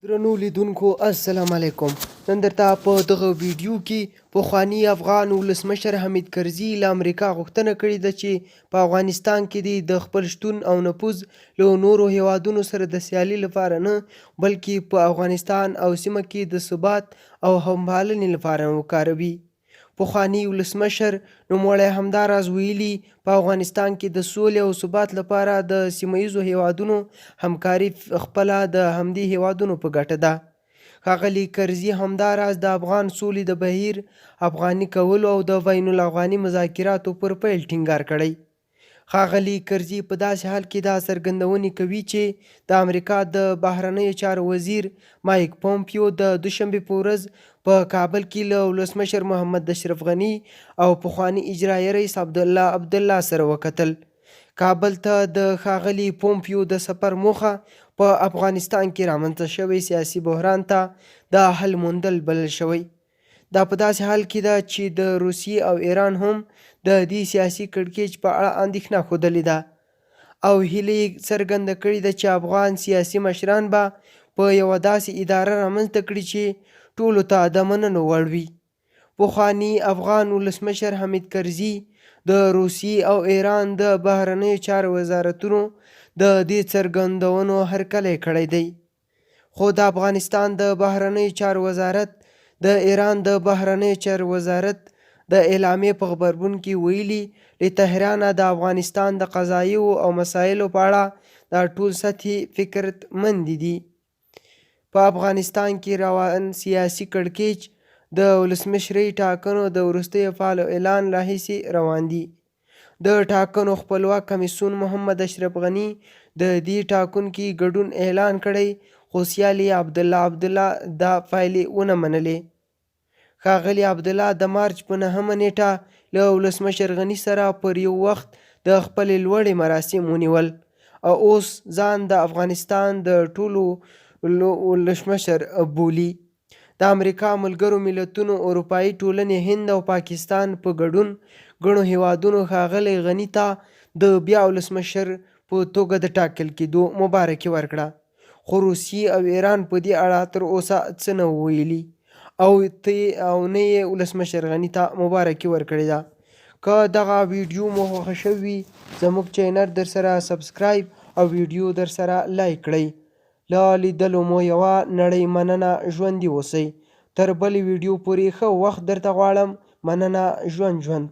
درنو لیدونکو السلام علیکم. نن درته په دغه ویډیو کې پخواني افغان ولسمشر حامد کرزي له امریکا غوښتنه کړې ده چې په افغانستان کې دې د خپل شتون او نفوذ له نورو هیوادونو سره د سیالي لپاره نه، بلکې په افغانستان او سیمه کې د ثبات او همپالنې لپاره وکاروي. پخواني ولسمشر نوموړی همداراز ویلي، په افغانستان کې د سولې او ثبات لپاره د سیمه ییزو هیوادونو همکاري خپله د همدې هیوادونو په ګټه ده. ښاغلي کرزي همداراز د افغان سولې د بهیر افغاني کولو او د بین الافغاني مذاکراتو پر پیل ټینګار کړی. ښاغلي کرزي په داسې حال کې دا څرګندونې کوي چې د امریکا د بهرنیو چارو وزیر مایک پومپیو د دوشنبې په ورځ په کابل کې له ولسمشر محمد اشرف غني او پخواني اجرایي رئیس عبدالله عبدالله سره وکتل. کابل ته د ښاغلي پومپیو د سفر موخه په افغانستان کې رامنځته شوی سیاسي بحران ته د حل موندل بلل شوی. دا په داسې حال کې ده چې د روسیې او ایران هم د دې سیاسي کړکېچ په اړه اندېښنه ښودلې ده او هیله یې څرګنده کړې ده چې افغان سیاسي مشران به په یوه داسې اداره رامنځته کړي چې ټولو ته د منلو وړ وي. پخواني افغان ولسمشر حامد کرزي د روسیې او ایران د بهرنیو چارو وزارتونو د دې څرګندونو هرکلی کړی دی. خو د افغانستان د بهرنیو چارو وزارت د ایران د بهرنیو چارو وزارت د اعلامیې په غبرګون کې ویلي، له تهرانه د افغانستان د قضایاوو او مسایلو په اړه دا ټول سطحي فکرمندي دي. په افغانستان کې روان سیاسي کړکېچ د ولسمشرۍ ټاکنو د وروستیو پایلو اعلان راهیسې روان دي. د ټاکنو خپلواک کمیسیون محمد اشرف غني د دې ټاکنو کې ګډون اعلان کړی، خو سیال یې عبدالله عبدالله دا پایلې ونه منلې. ښاغلي عبدالله د مارچ په 9مه نېټه له ولسمشر غني سره پر یو وخت د خپلې لوړې مراسم ونیول او اوس ځان د افغانستان د ټولو ولسمشر بولي. د امریکا، ملګرو ملتونو، اروپايي ټولنې، هند او پاکستان په ګډون ګڼو هېوادونو ښاغلي غني ته د بیا ولسمشر په توګه د ټاکل کېدو مبارکي ورکړه، خو روسیې او ایران په دې اړه تر اوسه څه نه وو ویلي او او نه یې ولسمشر غني ته مبارکي ورکړې ده. که دغه ویډیو مو خوښه شوې وي، زموږ چینل درسره سبسکرایب او ویډیو درسره لایک کړئ. له لیدلو مو یوه نړۍ مننه، ژوندي اوسئ. تر بلې ویډیو پورې ښه وخت درته غواړم. مننه، ژوند ژوند.